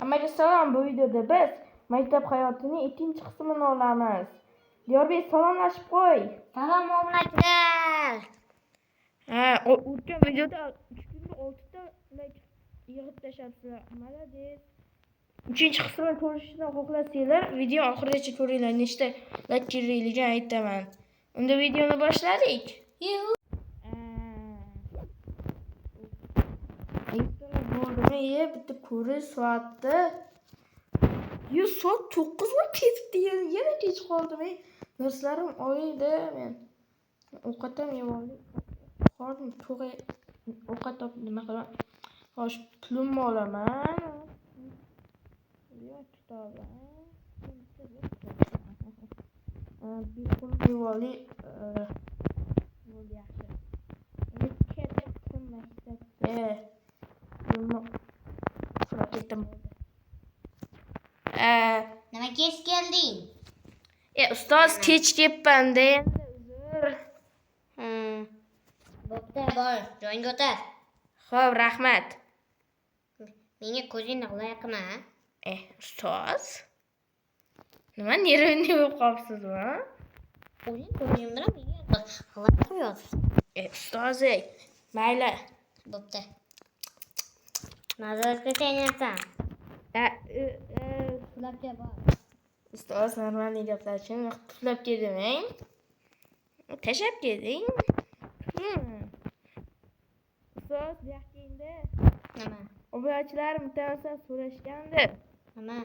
Hammaga salom. Bu videoda biz maktab hayotining ikkinchi qismini olamiz. Diyorbek, salomlashib qo'y. Salom, obunachilar. Ha, o'tgan videoda 3 kunda 6 ta like yig'ib tashlabsizlar. Молодец. Uchinchi qismini ko'rishni xohlasanglar, video oxirigacha ko'ringlar. Nechta like kerakligini aytaman. Unda videoni boshladik. Ertalab bo'ldimi? E, bitta ko'rish soatda. Yo, soat 9 bo'lib ketibdi. Yana kech qoldim. Ey, narslarim olayda men. Ovqat ham yeb oldim. Qornim to'q. Ovqat topib nima qilaman? Xo'sh, pulimni olaman. Yo, kitobim. Bir pul yeb olay. Bo'ldi, yaxshi. Endi ketdim maktabga. Pulimni so'rab ketdim. Nima kech kelding? E, ustoz, kech kelibman-da endi, uzr. Bo'pti, bor, joyingga o'tir. Xo'p, rahmat. Menga ko'zingni g'ilay qilma. Eh, ustoz. Nima нервный bo'lib qolibsizmi? O'zing ko'zing bilan menga g'ilay qo'yapsan. E, ustoz, ey, mayli. Bo'pti. Nazoratga chaynayapsan. E, e, e, Uxlab kel, bor. Ustoz, нормальный gaplashing. Puflab kelding. Tashlab kelding. Ustoz, bu yoqqa endi. Nima? Obunachilarim bittasidan so'rashgandi. Nima?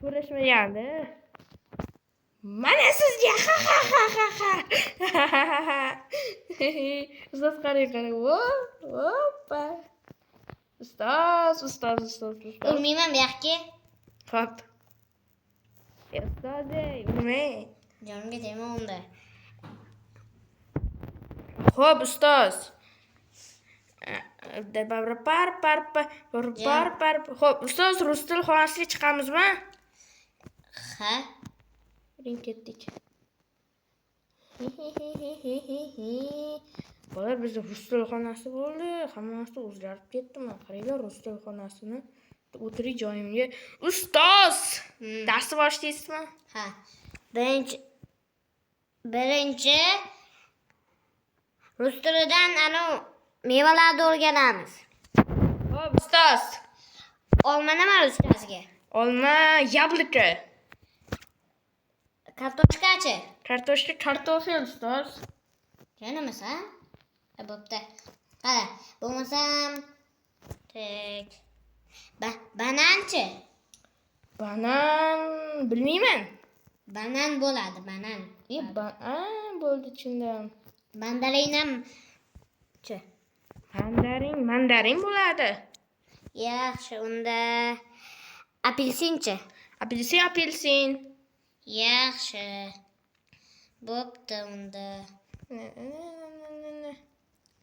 So'rashmagandi. Mana sizga, ha ha ha ha ha. Ustoz, qarang, qarang. Hoppa. Ustoz, ustoz, ustoz, ustoz. Urmayman, bu yoqqa. Xo'p. E, ustoz, ey, urmang. Jonimga tegma unda. Xo'p, ustoz. Par par par par par. Xo'p, ustoz, rus til xonasiga chiqamizmi? Ha? Yuring, ketdik. Bolalar, bizda rus til xonasi bo'ldi. Hammasi o'zgarib ketdi. Mana qaranglar, rus til xonasini. O'tiring joyimga. Ustoz, darsni boshlaysizmi? Ha. Birinchi rus tilidan anu mevalarni o'rganamiz. Xo'p, ustoz. Olma nima ruschasiga? Olma, яблоко. Kartoshkachi? Kartoshka, картофель, ustoz. Nima? Ha, bo'pti. Qara, bo'lmasam tek. Bananchi? Banan bilmayman. Banan bo'ladi, banan. E, banan bo'ldi, tushundim. Mandarinamchi? Mandarin, mandarin bo'ladi. Yaxshi, unda apelsinchi? Apelsin, apelsin. Yaxshi. Bo'pti unda.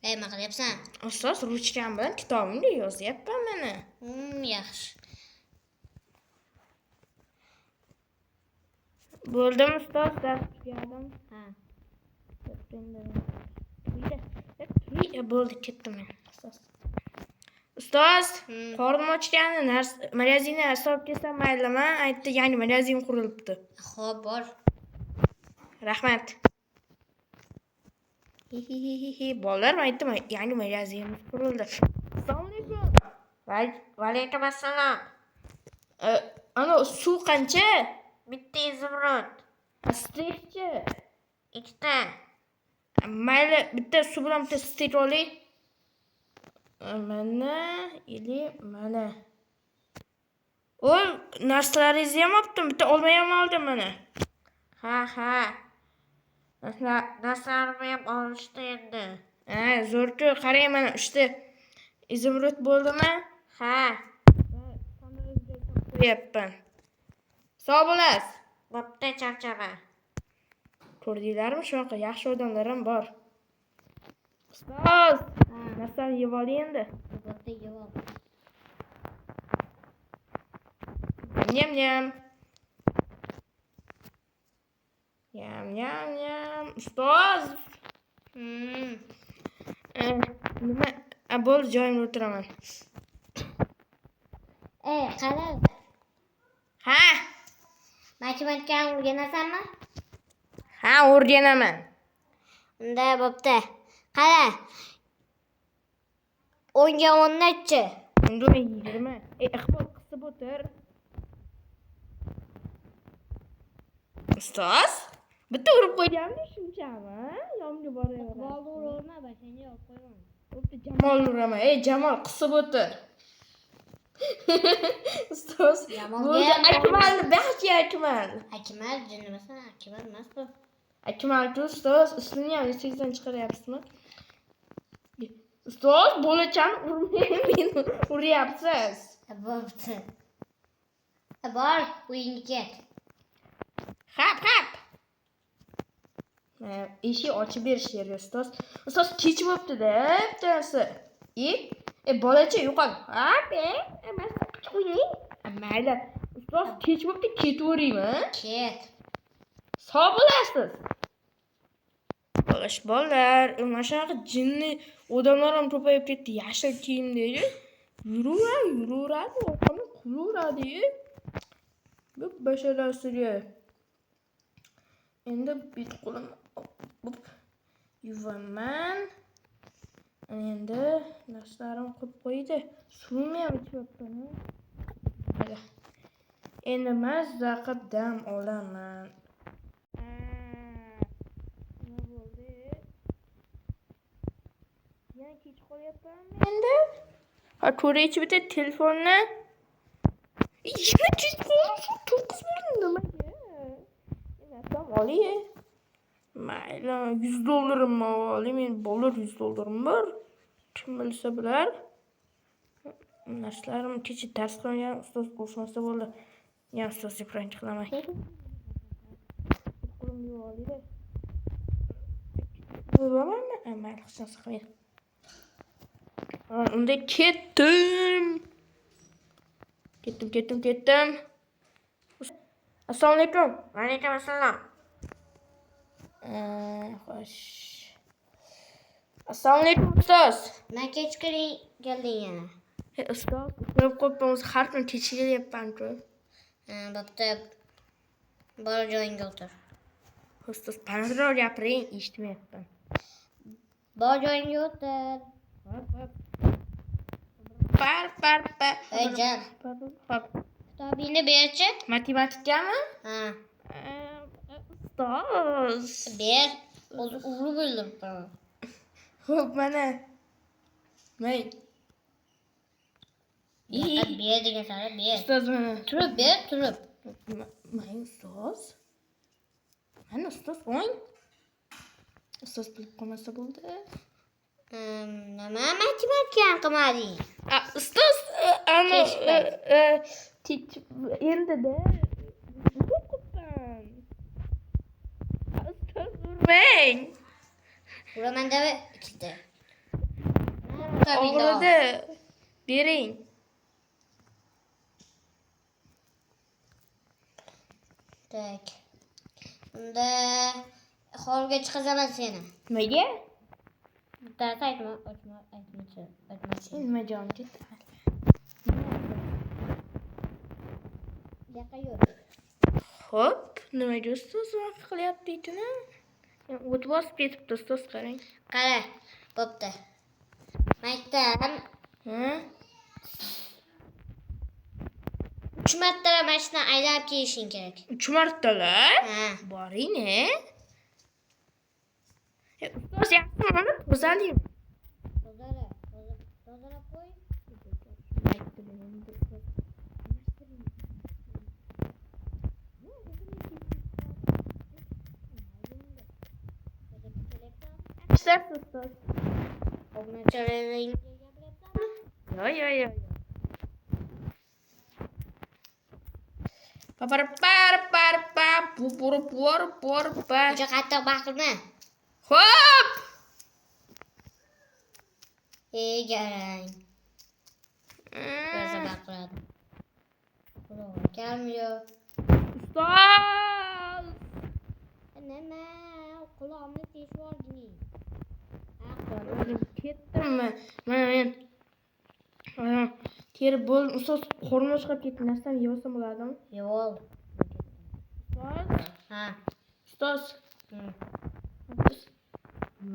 Ey, nima qilyapsan? Ustoz, ruchkam bilan kitobimga yozyapman mana. Yaxshi. Bo'ldimi, ustoz, dars tugadim. Ha. Bo'ldi, ketdim men, ustoz. Ustoz, qornim ochgani, magazindan narsa olib kelsam maylimi? Aytdi, yangi magazin qurilibdi. Xo'p, bor. Rahmat. Hi. Bolalar, men aytdim, yangi magazinimiz qurildi. Assalomu alaykum. Va alaykum assalom. Ana suv qancha? Bitta izumrud. Stekchi? Ikkita. Mayli, bitta suv bilan bitta stek olay. Mana, ili mana. O, narsalaringizni ham olibdim, bitta olma ham oldim mana. Ha, ha. Narsalarimni ham olishdi endi. Ha, zo'r-ku, qarang, mana 3 ta izumrud bo'ldimi? Ha. Qo'yapman. Sog' bo'lasiz. Bo'pti, charchama. Ko'rdinglarmi, shunaqa yaxshi odamlar ham bor. Ustoz, narsani yeb oling endi. Bo'pti, yeb ol. Nyam nyam. Nyam nyam nyam. Ustoz. Nima? Bo'ldi, joyimda o'tiraman. Ey, qara. Matematikani o'rganasanmi? Ha, o'rganaman. Unda bo'pti. Qara. 10 ga 10 nechi? Endi 20. Iqbol, qisib o'tir. Ustoz, bitta urib qo'yganmi shunchami? Yonga boraveradi. Iqbolni uraverma, bashanga olib qo'yaman. Bo'pti, Jamol uraman. Ey, Jamol, qisib o'tir. Ustoz, Jamolga ham Akmalni, baxtga Akmal. Akmal jinnimasan, Akmal emas bu. Akmal ustoz, ismini ham esingizdan chiqaryapsizmi? Ustoz, bolachani urmang, meni uryapsiz. Bo'pti. Bor, uyingga ket. Hap, hap. Eshik ochib berish kerak, ustoz. Ustoz, kech bo'pti-da, bittasi. Bolacha yo'qol. Hap, qo'ying. Mayli. Ustoz, kech bo'pti, ketaveraymi? Ket. Sog' bo'lasiz. Xo'sh, bolalar, mana shunaqa jinni odamlar ham ko'payib ketdi, yashil kiyimdagi. Yuraveradi, orqamdan qulaveradi. Bu basharasiga. Endi bet qo'limni yuvaman. Endi narsalarni qo'yib qo'ydi. Suvimni ham ichyapman. Endi mazza qilib dam olaman. Nima bo'ldi? Yana kech qolyapmanmi endi? Ha, ko'raychi bitta telefonni. Yana kech qoldim, soat 9 bo'ldi nimaga? Narsam olay. Mayli, 100 dollarimni olay. Men bolalar 100 dollarim bor. Kim bilsa bilar. Narsalarim kecha dars qilgan ustoz urishmasa bo'ldi. Yana ustozga prank qilaman. Qo'limni yuvib olay-da. Yuvamanmi? Mayli, hech narsa qilmaydi. Unda ketdim. Ketdim. Assalomu alaykum. Va alaykum assalom. Xo'sh. Assalomu alaykum, ustoz. Men kech kelding yana. Ustoz, uxlab qo'yibman, o'zi har kuni kech kelyapman-ku. Bo'pti. Bor, joyingga o'tir. Ustoz, balandroq gapiring, eshitmayapman. Bor, joyingga o'tir. Hop. Par par par. Ey, jan. Hop. Kitobingni berchi. Matematikami? Ha. Ustoz. Ber. O'zi urib o'ldirib qo'yaman. Xo'p, mana. May. Ber degan sari ber. Ustoz, mana. Turib ber, turib. May, ustoz. Mana ustoz, o'ng. Ustoz bilib qolmasa bo'ldi. Nima matematikani qilmading? Ustoz, ana Kech endi-da. Qo'rqibman. Ustoz, urmang. Uraman deb ikkita. Og'ridi. Bering. Tak. Unda holga chiqazaman seni. Nimaga? Bittasi aytma, aytma, aytmachi, aytmachi. Nima jonim ketdi? Bu yoqqa yur. Xo'p, nimaga ustoz unaqa qilyapti itini? O't bosib ketibdi ustoz, qarang. Qara, bo'pti. Maktab Ha? 3 marta mashina aylanib kelishing kerak. 3 martalar? Ha. Boring, e? Ustoz, yaxshi, mana tozalaymi? Tozala, tozalab qo'y. Ishlar ustoz. Obunachalaringga gapiryapsanmi? Yo, yo, yo. Par par par pa pu pur pur pur pa. Uncha qattiq baqirma. Xo'p. Ey garang. Rosa baqiradi. Qulog'im kelmiyor. Ustoz. Nima? Qulog'imni teshib olding. Ketdimmi? Mana men terib bo'ldim. Ustoz, qornim ochqab ketdi. Narsam yeb olsam bo'ladimi? Yeb ol. Ha. Ustoz.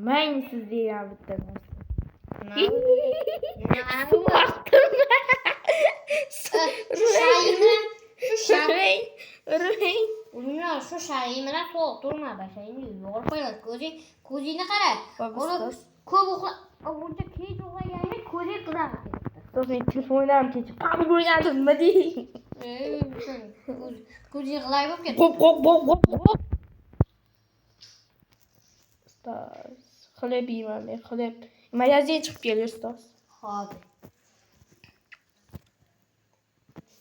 Mang siz degan bitta narsa. Nima? Suvartim. Shu shayini, shu shay. Urmang, urmang. Urma, shu shayini bilan sovuq turma, bashangni yo'g'ir qo'yadi. Ko'zing, ko'zingni qara. Xo'p, Uni ustoz. ko'p uxla, buncha kech uxlaganingda ko'zing qizarib ketdi. Ustoz, men telefondan kecha PUBG o'ynadim, nima dey? Ko'zing g'ilay bo'lib ketdi. Qo'p, qo'p, qo'p, qo'p, qo'p. Ustoz, xleb yeyman men, xleb. Magazin chiqib keldi, ustoz. Xo'p.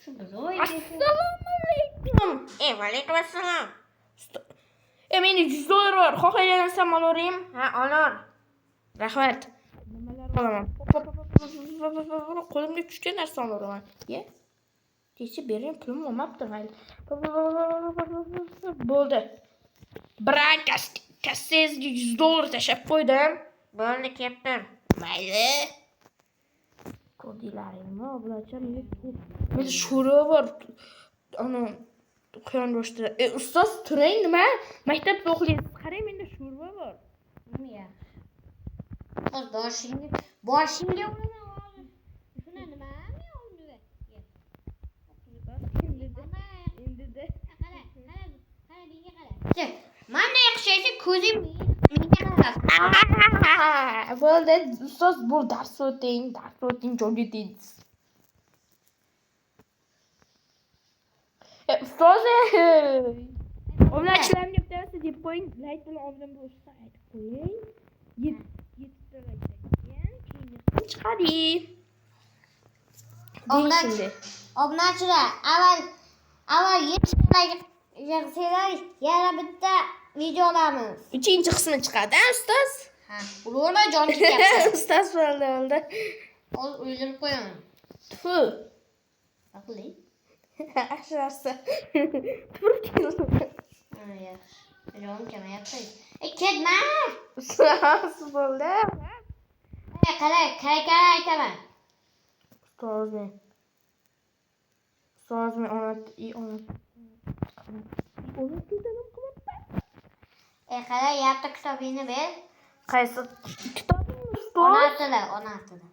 Shu biz Assalomu alaykum. E, vaalaykum assalom. Menda 100 dollar bor. Xohlagan narsam olaveraymi? Ha, olur. Rahmat. Nimalar olaman? Qo'limga tushgan narsa olaveraman. Ye. Kecha bering, pulim bo'lmabdi mayli. Bo'ldi. Brak kassangizga 100 dollar tashlab qo'ydim. Bo'ldi, ketdim. Mayli. Ko'rdilaringmi, oblacha? Menda sho'rva bor. Ana quyon go'shtida. Ustoz, turing, nima? Maktabda o'qiysiz. Qarang, menda sho'rva bor. Hozir boshingga uraman hozir. Shuni nima? Unga. Endi-da. Qara, qara, qara menga qara. Mana yaxshisi ko'zing menga qara. Bo'ldi, ustoz, bu dars o'ting, dars o'ting, joyga tegsiz. Ustoz, obunachilarimga bitta narsa deb qo'ying, layk bilan obuna bo'lishni aytib qo'ying. Yettita laykdan keyin keyingi qism chiqadi. Deng shunday. Obunachilar, avval 7 layk yig'sanglar, yana bitta video olamiz. Uchinchi qismi chiqadi, a, ustoz? Ha, uraverma, jonim ketyapti. Ustoz, bo'ldi, bo'ldi. Hozir o'ldirib qo'yaman. Tfu. Aqlli. Yaxshi narsa. Tupurib keldim. Ha, yaxshi. Jonim kamayapti. Ketma. Ustoz, bo'ldi. Qara, qara, qara aytaman. Ustoz, men. Ustoz, men ona ona. Ona tildan ham qilmabman. Qara, yapti kitobingni ber. Qaysi kitobim, ustoz? Ona tili, ona tili.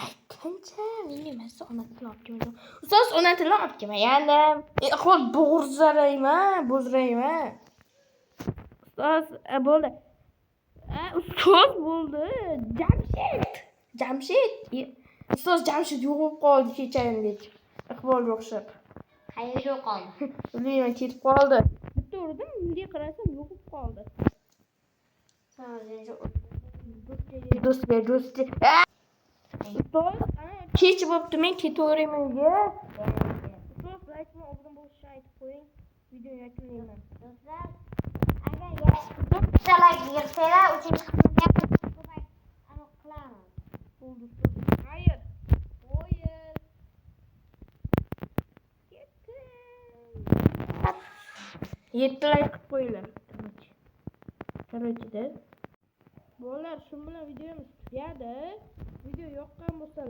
Aytgancha, menga emas, ona tilini olib kelmadim. Ustoz, ona tilini olib kelmagandim. Iqbol bo'g'izlarayman, bo'zrayman. Ustoz, bo'ldi. Ustoz, bo'ldi. Jamshid. Jamshid. Ustoz, Jamshid yo'qolib qoldi kechagindek. Iqbolga o'xshab. Qayerga yo'qoldi? Bilmayman, ketib qoldi. Bitta urdim, bunday qarasam yo'qolib qoldi. Do'stga, do'stga. Ustoz, kech bo'pti, men ketaverayman uyga. Ustoz, layk bilan obuna bo'lishni aytib qo'ying. Videoni yakunlayman. Do'stlar, agar bitta layk yig'sanglar, uchinchi qismini ham ko'paytirib qilamiz. Bo'ldi, ustoz. Xayr. Qo'yil. Ketdim. 7 layk qilib qo'yinglar. Короче, bolalar, shu bilan videomiz tugadi. Video yoqqan bo'lsa,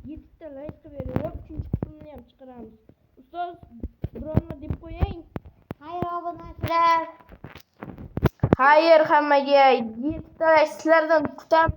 7 ta layk qilib beringlar. 3-qismini ham chiqaramiz. Ustoz, biror nima deb qo'ying. Xayr, obunachilar. Xayr hammaga. 7 ta layk sizlardan kutamiz.